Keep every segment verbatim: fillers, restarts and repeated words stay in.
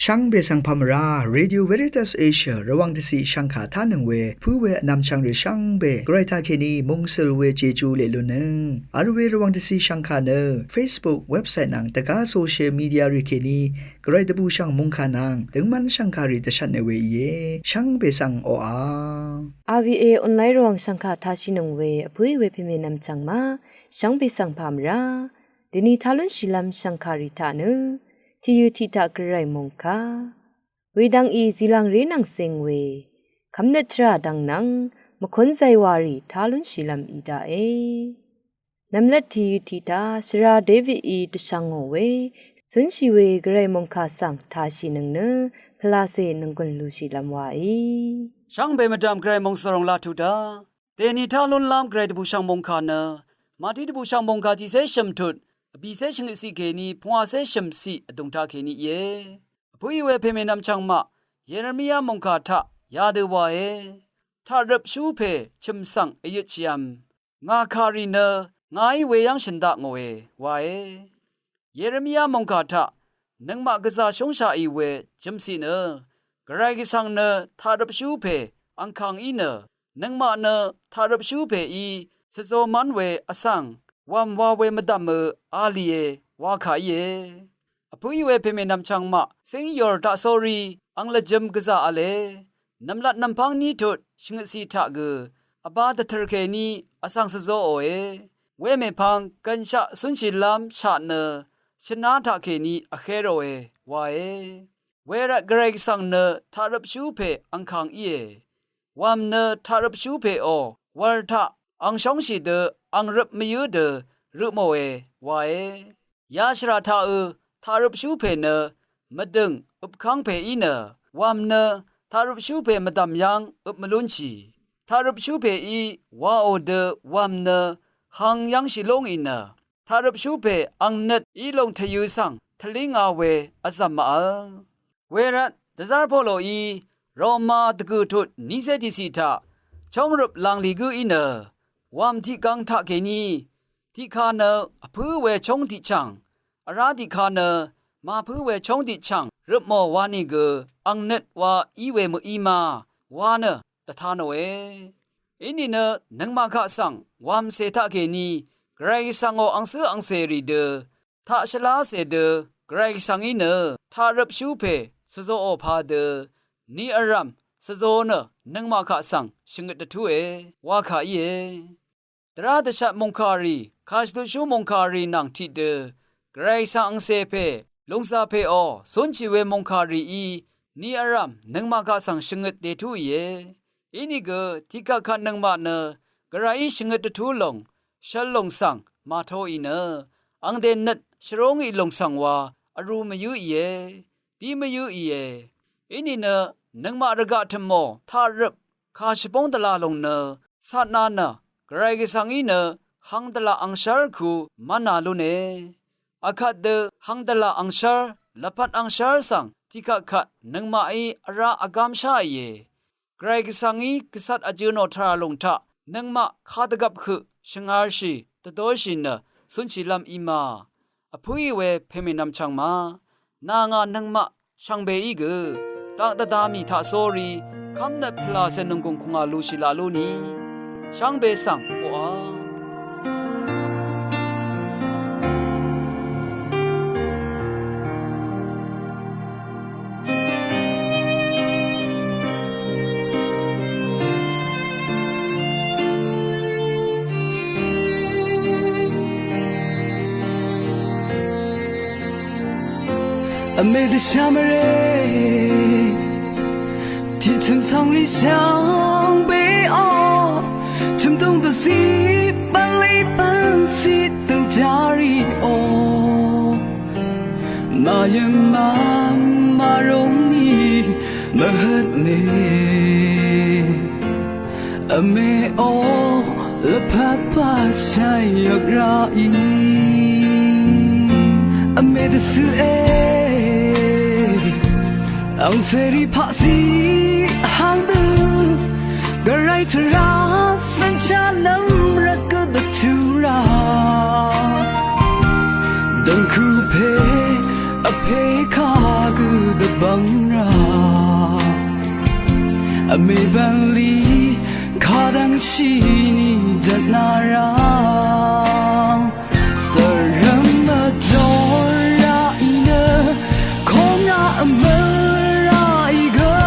Shvngbe svng pà mvrá, Radio Veritas Asia Rvwàng dvciq shvngkà tánøng we pǿ we vnvmchvng rì shvngbe Gvray taqkèní mungsøl we Jeju leq lunnøng vl we Rvwàng dvciq shvngkà nø Facebook, website nvng dvgá social media rì kèní Gvray dvbùshv̀ng mòngkà nvng døngmv́n shv̀ngkàrì dvshvtne we íe. Shvngbe svng oqà. R V A online Rvwàng shv̀ngkà tashìnøng we vpǿí we pèmènvm chv̀ng ma, shvngbe svng pà mvrá. Dèni tá lúnshìlv́m shv̀ngkàrì taq nø tìyø tiq taq Gvray mòngkà. Wedvng í zìlv̀ngré nvng zeng we kvmnøt tvrà dvng nvng mvkún zaywarì tá lúnshìlv́m í daqe. Nvmlat tìyø tiq taq shvra Davidí dvshvngò we cúnshì we Gvray mòngkà svng tashìnøng nø pvlacè nònggùn lushìlv́m waí. Shvngbe mvdv̀m Gvray mòngsvròng laq tuq daq. Dèni tá lúnlv́m Gvray dvbùshv̀ng mòngkà nø Mati dvbùshv̀ng mòngkà tiqcé shø̀m tut vbìcé shvngøtciq kèní pungwàcé shø̀mciq vdùng taqkèní íe. Vpǿí we pèmènvm chv̀ngmaq Yeremia mòngkà taq yadø wae. Taqrøpshú pè chø̀m svng vyøtshìvm ngà kàrì nø ngàí weyv́ng shø̀n dakngòe wae. Yeremia mòngkà taq nøngmaq gvzà shóngshaqì we jø̀mciq nø Gvray Gvsvng nø taqrøpshú pè angkàng í nø nøngmaq nø taqrøpshú pèí svzomv́n we vsvng wv̀m wa we mvdv̀mø a lìe wa kà íe. Vpǿí we pèmènvm chv̀ngmaq cíng yor taqsórí ang lvjø̄m gvzà v̄le. Nv̀mlat nv̀mpv́ng ní tut shvngøtciq taq gø vbā dvtø̀r kèní vsvng svzoòe. Wemèpvng gønshaq cúnshìlv́m shaq nø shvná taqkèní vhé ròe wae. Wervt Gvray Gvsvng nø taqrøpshú pè angkàng íe. Wv̀m nø taqrøpshú pèò wv̄l taq ang shóngshì dø ang røp mvyǿ dø røpmòe wae. Yashvrà taqø taqrøpshú pè nø mvdø̀ng øpkv́ng pèí nø wv̀m nø taqrøpshú pè mvdv̀m yv́ng øp mvlúnshì. Taqrøpshú pèí waò dø wv̀m nø hang yv́ngshì lúngì nø taqrøpshú pè ang nøt í lòng tvyø̄ svng tvlínga we vzv̀m màvl. Wervt dvzv́r Poloí Roma dvgø̀ tut nícé tiqciq taq chóngrøp langlì gǿ í nø wv̀m tiqgvng taqkèní tiqkà nø vpǿ we chóng tiqchv̀ng vrá tiqkà nø màpǿ we chóng tiqchv̀ng røpmò wa nìgø ang nøt wa í we mø̀í ma wa nø dvtanòe. Inìnø nøngmaq kaq svng wv̀mcè taqkèní Gvray Gvsvngò angcǿ angcèrì dø taq shvlácè dø Gvray Gvsvngí nø taqrøpshú pè svzoò padø ni vrv̀m svzo nø nøngmaq kaq svng shvngøt dvtúe wa kà íe. Dvrá dvshat mòngkàrì kàshvdutshú mòngkàrì nvng tiqdø Gvray Gvsvng angcè pè lòngzà pèò cúnshì we mòngkàrìí ni vrv̀m nøngmaq kaq svng shvngøt dètúìe. Inìgø tiqkvt kvt nøngmaq nø Gvrayí shvngøt dvtú lòng shvl lòng svng màtoì nø angdè nøt shvrúngì lòng svng wa vrū mvyǿìe, dí mvyǿìe. Inìnø nøngmaq rvgaq tø̀mò taqrøp kàshvbóng dvlā lòng nø catnā nø Gvray Gvsvngí nø hang dvlaq angshv́r ku mv́nā lúne. Akvt dø hang dvlaq angshv́r lvpat angshv́r svng tiqkvt kvt nøngmaqí vrá vgám sháìe. Gvray Gvsvngí gvcat vjø̄ nò tvrà lòng taq nøngmaq kadvgvp høq shvngārshì dvdóshì nø cúnshìlv́m í ma. Vpǿì we pèmènvm chv̀ng ma. Nà ngà nøngmaq shvngbeí gø daq dvda mì taqsórí kv́mnøt pvlàcè nònggùng kùngà lushì laq lú ni. Shvngbe svng oqà. Vmè dvshà mvrè tiq chø̀m cv̀ng rì shvngbe o, chø̀mdùng dvzí bv̀nlì bv̀nzí dø̀ng jarì o. Màyø̀n mvm màrúng nì mvhøt nì. Vmè o lvpat pà shàì yvk rá í. Vmè dvcø e ang cèrì paqzí vháng dø Gvray tvrà cv́nshá nv́m rvt gø dvtú rá. Dv̀ngkø̀ pè vpè kà gø dvtú Bvngra vmè bvnli kadvngshì ni jvtnara svrvm vjora inø kongaq vmøra igø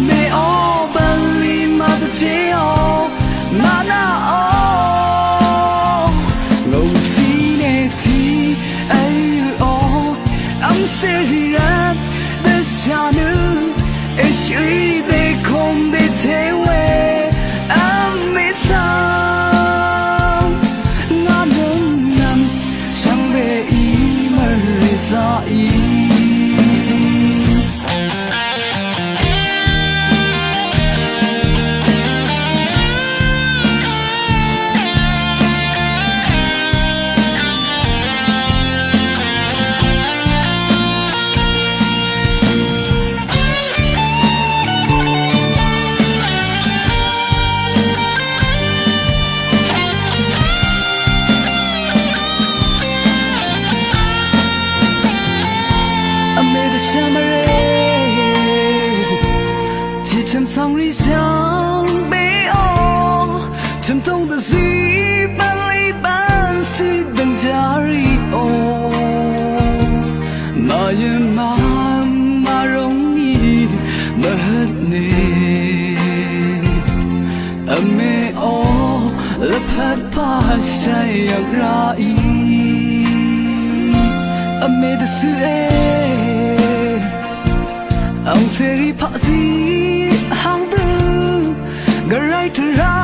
vmè o bvnli mvdvjeo nana o ngongsi nesi ayo o angse hirat dvshanø Eshi de kong de tewe amisa nga nungnam shangbe i mvriza i. Amid the shamare, ticham sangri shang be o, cham tong the zi ban li ban si ban jari o, ma yin ma ma rong ni ma het ne. Vmè o lvpat pashai yvk ra i. Vmè dvsø e ang seri pasi hang dø gvray tvra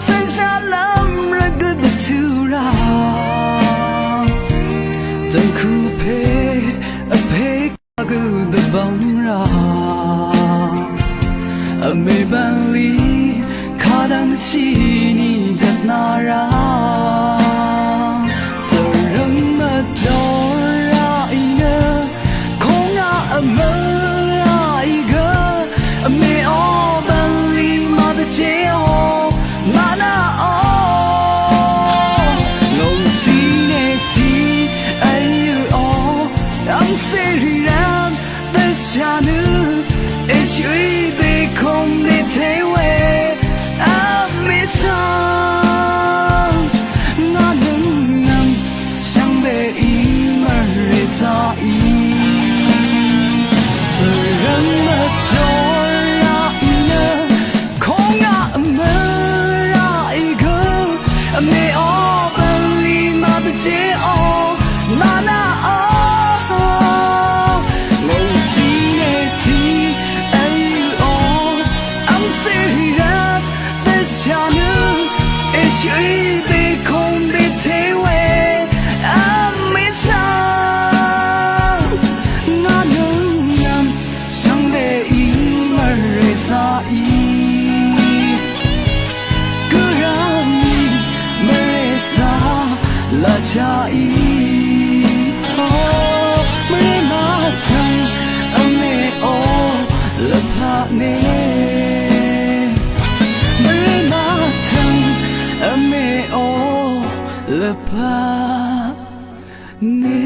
sen shalam rvgø dvtura. Dvngku pe vpe Agø dvbvng ra vmè bvnli kadvng shini jatna ra svrvm vjora inø konga vmø ra igø vmè o bvnli mvdvje o mana o longsi nesi ayu o Ang seri ran dvshanø eshui dvkom dvtewe amisa nga nung nang shangbe i mvreza i svrvm vjora inø Konga møra i gø me o bvnli mvdvje o mana o ngongsi nesi ayu o ang seri ran dvshanø eshui dvkom dvtewe amisa nga nung nang Shangbe i mvreza i gø rani mvreza lasha i o mvre matang ame o lvpa ne mvre matang ame o lvpa ne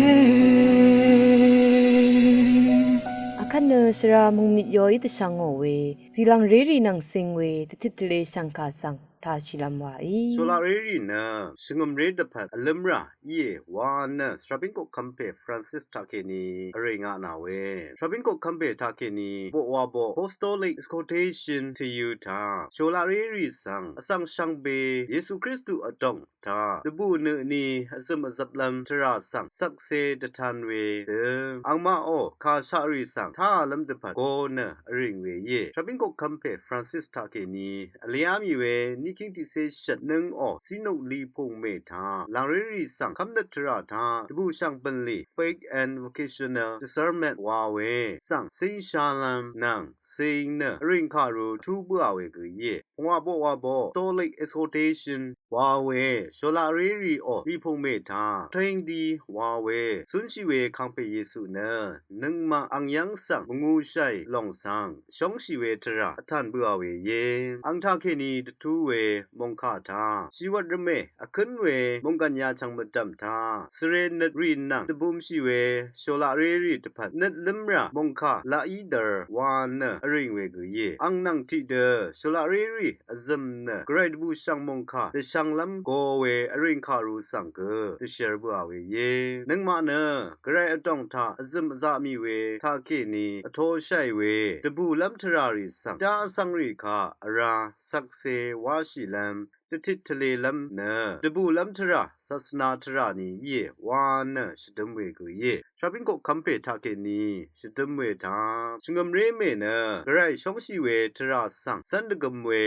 Akvt nø shvra mungmit yoí dvshvngò we, zìlvng rérì nvng cing we, dvtit dvle shv̀ngkà svng tashìlvm wàí. Shvlaq rérì nø shvngø̀mré dvpvt vlǿmrà íe wa nø Svrabín koqkv́m pè Francis taqkèní vrè ngaq nà we. Svrabín koqkv́m pè taqkèní boq wa boq Apostolic Exhortation tvyø̄ taq shvlaq rérì svng vsvng shvngbe Yesu Kristu vdòng taq dvbù nø ni vzø̀m vzvplv́m tvrà svng shvkse dvtan we dø angmaqò kà shaqrì svng taqlv́m dvpvt go nø vrìng we íe. Svrabín koqkv́m pè Francis taqkèní vlíá mì we ní kíng tiqcé shvt nǿngò Sinuk Lipung mè taq làngrérì svng kv́mnøt tvrà taq dvbù shv̀ng bv̀nlì Faith and Vocational Discernment wa we svng cíng shalv́m nvng cing nø vrìng kàru tú bǿà we gø íe. Pungwà boqwà boq Apostolic Exhortation wa we shvlaq rérìò lipung mè taq tring di wa we cúnshì we kangpè Yesu nø nøngmaq ang yv́ng svng mvngūshàì lòng svng shóngshì we tvrà vtàn bøà we íe. Ang taqkèní dvtú we mòngkà taq shìwvt rvmè vkǿn we mònggàn yachv̀ng mvdv̀m taq svre nøt rì nvng dvbumshì we shòlaqré rì dvpvt nøt lǿmrà mòngkà laq í dvr wa nø vrìng we gø íe. Àng nvng tiqdø shòlaqré rì vzø̀m nø gvray dvbùshv̀ng mòngkà dvshvnglv́m go we vrìng kàru svng gø dvshvr bøà we íe. Nøngmaq nø gvray vdòng taq vzø̀m vzaq mì we taqkèní vtōshàì we dvbùlv́m tvrà rì svng dá vsvng rì kaq vrá shvkse wáshìlv́m dvtit tvlelv́m nø dvbùlv́m tvrà sasvna tvrà ni íe wa nø shvdǿm we gø íe. Shvbín koqkv́m pè taqkèní shvdǿm we taq shvngø̀mré mè nø gvray shóngshì we tvrà svng cv́n dvgøm we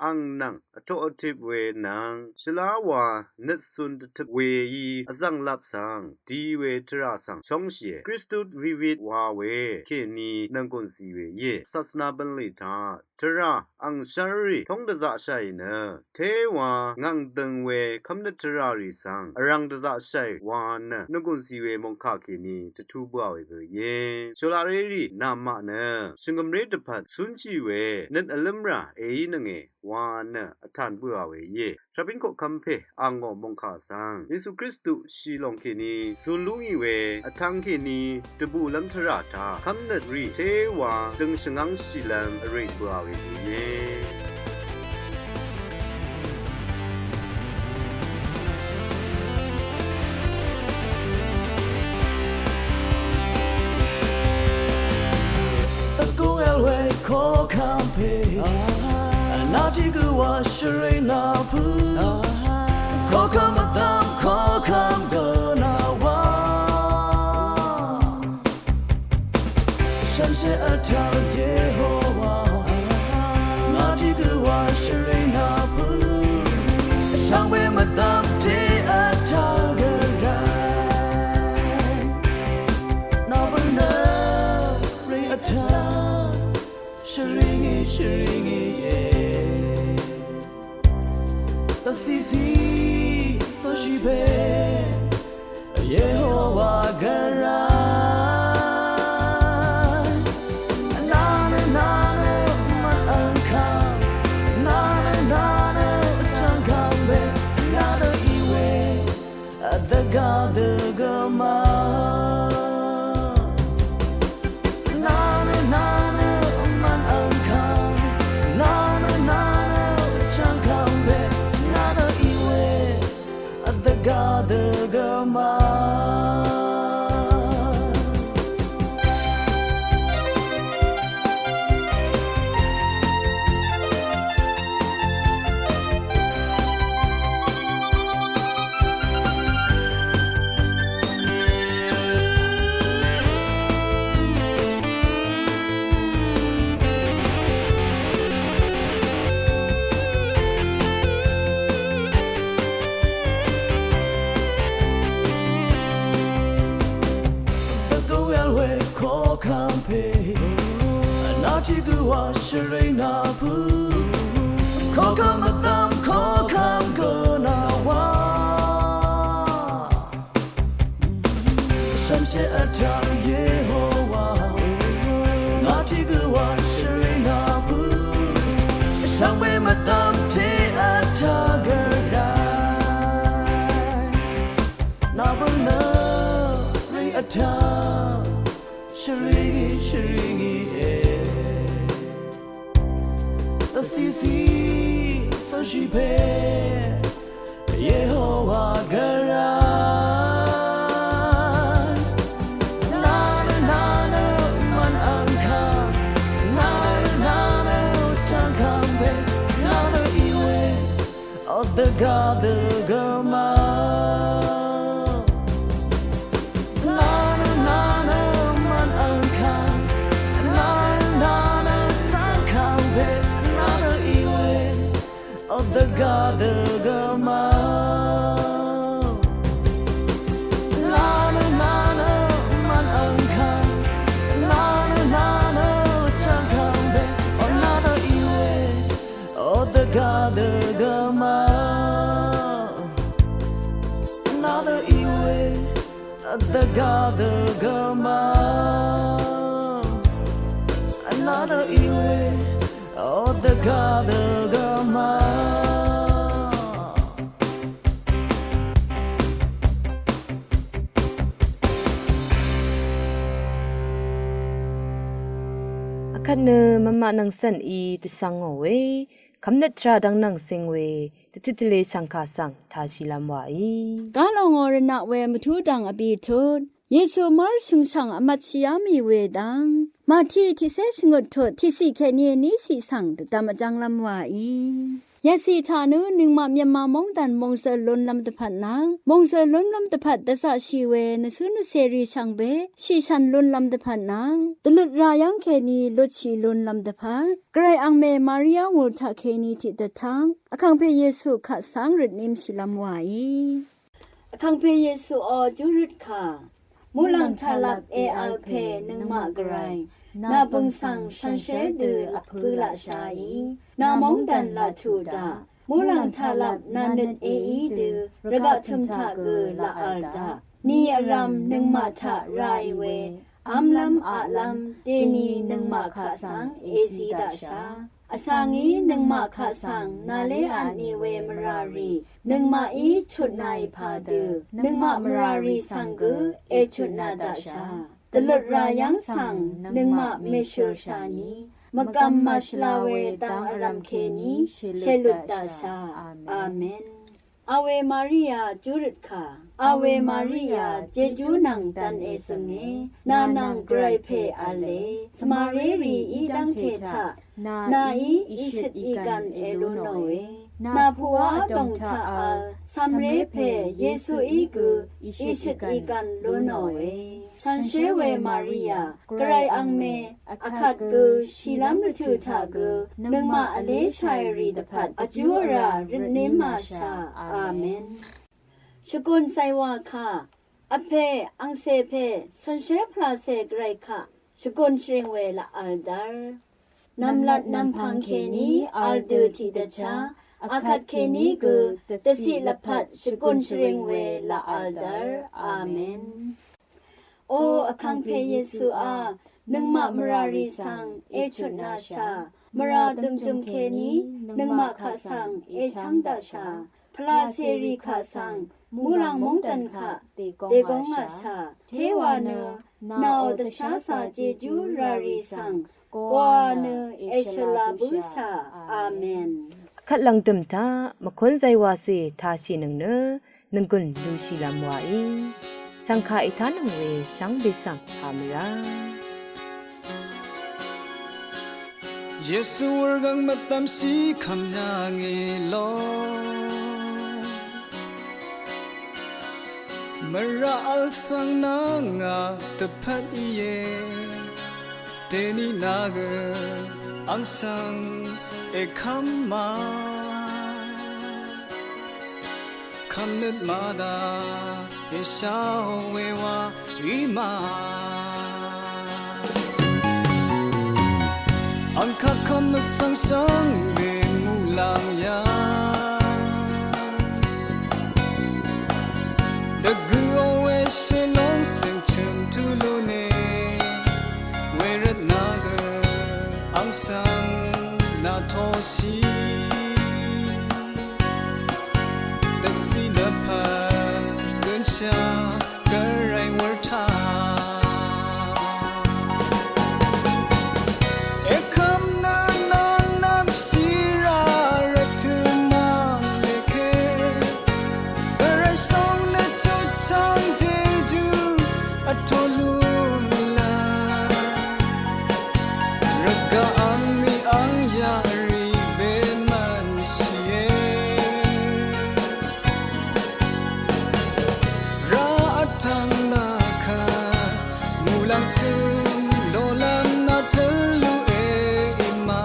àng nvng vtoq vtip we nvng shvlá wa nøtsun dvtøp weí vzv̀ng lap svng di we tvrà svng shóngshìe. Kristu vivit wa we kèní nv̀nggùn zi we íe. Sasvna bv̀nlì taq tvrà àng shv́nrì tóng dvzaqshàì nø téwa ngv̀ng døng we kv́mnøt tvrà rì svng vrvng dvzaqshàì wa nø nv̀nggùn zi we mòngkà kèní dvtú bøà we gø íe. Shòlaqré rì namaq nø shvngø̀mré dvpvt cúnshì we nøt vlǿmrà èínønge wa nø vtàn bøà we íe. Shvbín koqkv́m pè àngò mòngkà svng Yesu Kristu shì lòng kèní zun lú ngì we vtvng kèní dvbùlv́m tvrà taq kv́mnøt rì téwa døng shvngv́ngshìlv́m vrì bøà we gø íe. Vgúng el we koqkv́m pè vnati gø wa shvring nà pø̄. Koqkv́m vdv́m koqkv́m gø nà wa. Shànshér vtv́ng Yehowa ngà tiq gø wa shvring nà pø̄. Shvngbe mvdv́m te vtv́ng gø rv́m nà bø̄ nø rì vtv́ng shvring í shvring í e. Vsisi soshi be Yehowa gvray. Nana nana mvn angkang, nana nana changkang be, nana iwe, advga dvgama. Nana nana mvn angkang, nana nana changkang be, nana iwe, advga dvgama. Vgø el we koqkvm pe, vnati gø wa shvring na pu. Koqkvm vdvm koqkvm gø na wa. Shvmshe vtvng Yehowa, vnati gø wa shvring na pu. Shvngbe mvdvm te vtvng gø rai. Nabøl nø ring vtvng shvring í shvring í e. Vsisi soshi pe Yehowa gvray. Nana nana mvn angkang, nana nana changkang pe, nana iwe, advga dvgama. Nana nana mvn angkang, nana nana changkang pe, nana iwe, advga dvgama. Nana nana mvn angkang, nana nana changkang pe, nana iwe, advga dvgama. Nana iwe, advga dvgama. Nana iwe, advga dvgama. Pvt nø mvmaq nvng cv̀n í dvshvngò we, kvmnøt tvrà dvng nvng cing we, dvtit dvle shv̀ngkà svng tāshìlv́m wàí. Gálòngò rvnaq we mvtú dv̀ng vbì tut, Yesu mv́r shø̀ngshv̀ng vmvtshìá mì we dv́ng, Màtiq tiqcé shvngøt tut tiqciq kèní níciq svng dvdvm vjv́nglv́m wàí. Yvcì taq nø nøngmaq Myanmar móngdàn mòngzø̀l lúnlv́m dvpvt nvng, mòngzø̀l lúnlv́m dvpvt dvzaqshì we nvcǿ nvcèrì shvngbe shìshv̀n lúnlv́m dvpvt nvng, dvløt rà yv́ng kèní lutshì lúnlv́m dvpvt, Gvray angmè Maria wùr taqkèní tiqdvtv́ng, Vkàngpè Yesu kaq svng røtnímshìlv́m wàí. Vkàngpè Yesuò júrøt kà, muqlàng taqlap èvl pè nøngmaq Gvray, nà bø̀ng svng shànshér dø vpǿ laqshaí, nà móngdàn laq tuq daq, muqlàng taqlap nà nøt èí dø, rvgaq tø̀m taq gø laq vl daq, ni vrv̄m nøngmaq taq ràì we, v́mlv́m aqlv́m, dèni nøngmaq kaq svng èzí daqsha. Vsvngí nøngmaq kaq svng nàlé vtni we mvràrì, nøngmaqí chutnàì pà dø, nøngmaq mvràrì svng gø èchutnà daqsha. Dvløt rà yv́ng svng nøngmaq mèshø̀lshà ni, mvgvm màshvla we dvng vrv̀m kèní shèlut daqsha. Amen. Awe Maria júrøt kà. Awe Maria jejú nvng dvn èzø̀nge, nà nvng Gvray pè v̄le, svmaré rì í dv́ngte taq, nàí ìshøt ìgv̀n èlú nòe. Nà puqwá vdòng taq vl, cv̀mré pè Yesuí gø ìshøt ìgv̀n lú nòe. Shànshér we Maria, Gvray angmè, vkvt gø shìlv́m rvtø̀ taq gø, nøngmaq vlé shàì rì dvpvt, vjú vrà røtném màshà. Amen. Shvgùn zàywà kà, vpè, angcè pè, shànshér pvlàcè Gvray kaq, shvgùn shvring we laq vl dv́r. Nv̀mlat nv̀mpv̀ng kèní vl dø tiqdvchá, akvt kèní gø dvciq lvpat shvgùn shvring we laq vl dv́r. Amen. O Vkàngpè Yesuá, nøngmaq mvràrì svng èchutnàshà, mvrà dø̀ngjø̀m kèní nøngmaq kaq svng èchv́ng daqshà, pvlacèrì kaq svng, muqlàng móngdàn kaq dègóng ngàshà, téwa nø, nàò dvsházā jejú ràrì svng, gwa nø èshvla bǿshà. Amen. Vkvt lv̀ngdø̀m taq mvkún zàywàcè tāshìnøng nø, nònggùn lushìlv́m wàí. Shv̀ngkà ètánøng we shvngbe svng pà mvrá. Yesu wurgvng mvdvmshì kvmyà ngì lo. Mvrà vl svng nà ngà dvpvt íe. Dèní nà gø ang svng èkv́m ma. Kvmnøt màdà èsha we wa í ma. Angkaq kvm vsvng shvngbe muqlàng yà. Dvgø̀ò we shèlóng sèngchø̀m tulu ne. Wervt nà gø ang svng nà toshì. Dvciq lvpat gønshà Gvray wur taq. Èkvm nø nvng nvmshì rà rvtø̀ mvlèke. Gvray shóng nø chutchvng jejú vtō lú la. Rvgaq angní ang yaqrì bemvnshìe. Rá vtvng nà kà muqlàng chø̀m lolv́m nà tø̄l lú e í ma.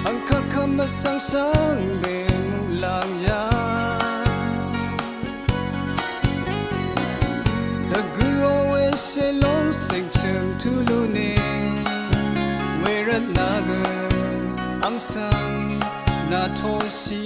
Angkaq kvm vsvng shvngbe muqlàng yà. Dvgø̀ò we shèlóng sèngchø̀m tulu ne. Wervt nà gø ang svng nà toshì.